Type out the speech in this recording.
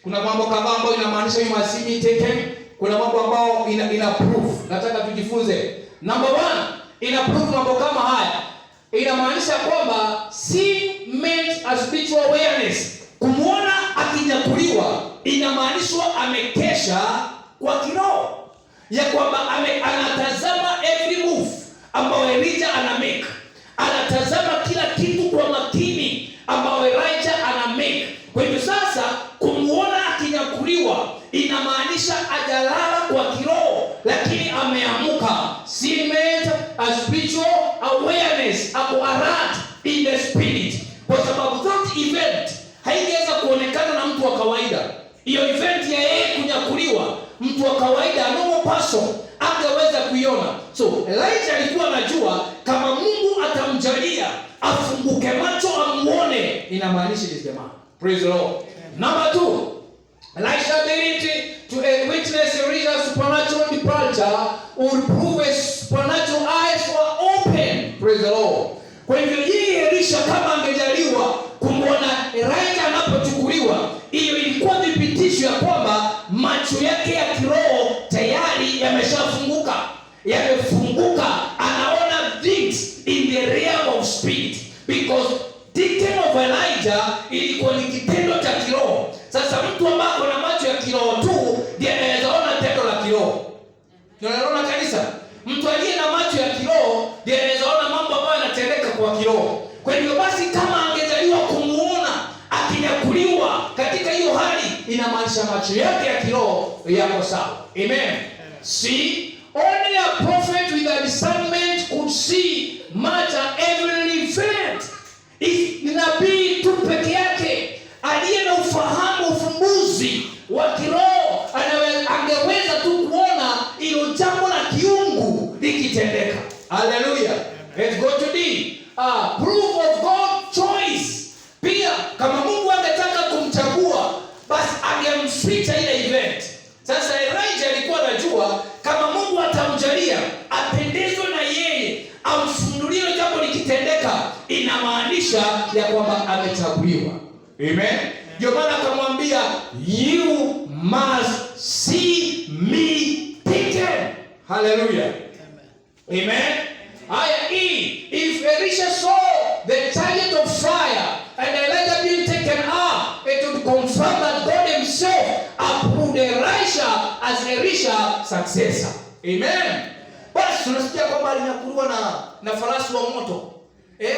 Kuna mambo kadhaa ambayo inamaanisha you must see me taken. Kuna mambo ambayo ina proof. Nataka tujifunze. Number one, ina proof mambo kama haya. Inamaanisha kwamba seeing meant a spiritual awareness. Kumwona akinyakuliwa inamaanishwa amekesha kwa kiroho, ya kwamba anatazama every move ambayo Elijah ana make, anatazama kila kitu kwa makini ambayo Elijah ana make. Kwa hivyo sasa kumuona akinyakuliwa inamaanisha ajalala kwa kiroho, lakini ameamuka. Seeing meant a spiritual awareness, ako alert in the spirit, kwa sababu that event haingeweza kuonekana na mtu wa kawaida. Hiyo event ya yeye kunyakuliwa, mtu wa kawaida, normal person angeweza kuiona. So Elijah alikuwa anajua kama Mungu atamjalia afunguke macho amuone, inamaanisha is the man. Praise the Lord. Number two, Elisha ability to witness Elijah's supernatural departure would prove his supernatural eyes were open. Praise the Lord. Kwa hivyo yeye Elisha kama angejaliwa kumwona Elijah anapochukuliwa, hiyo ilikuwa thibitisho ya kwamba macho yake ya kiroho tayari yameshafunguka, yamefunguka, anaona things in the realm of spirit, because taking of Elijah ilikuwa ni kitendo cha kiroho. Sasa mtu ambaye ako na macho ya kiroho tu ndiye anaweza ona tendo la kiroho. Tunaona kanisa, mtu aliye na macho ya kiroho ndiye anaweza ona mambo ambayo yanatendeka kwa kiroho. Kwa hivyo basi, kama angejaliwa kumuona akinyakuliwa katika hiyo hali, inamaanisha macho yake ya kiroho yako sawa. Amen. See, only a prophet with a discernment could see much a heavenly event. Ni nabii tu peke yake aliye na ufahamu, ufumbuzi wa kiroho angeweza tu kuona ilo jambo la kiungu likitendeka. Haleluya. Let's go to D. Proof of God choice. Pia kama Mungu angetaka kumchagua, basi angemficha ile event. Sasa Elijah alikuwa anajua kama Mungu atamjalia apendezwe na yeye, amfunulie jambo likitendeka, inamaanisha ya kwamba amechaguliwa. Amen. Ndio maana akamwambia, "You must see me taken." Hallelujah. Amen. Haya, E, if Elisha saw the chariot of fire and Elijah being taken up, it would confirm that God himself approved Elisha as Elisha successor. Amen. Basi tunasikia kwamba alinyakuliwa na farasi wa moto. Eh?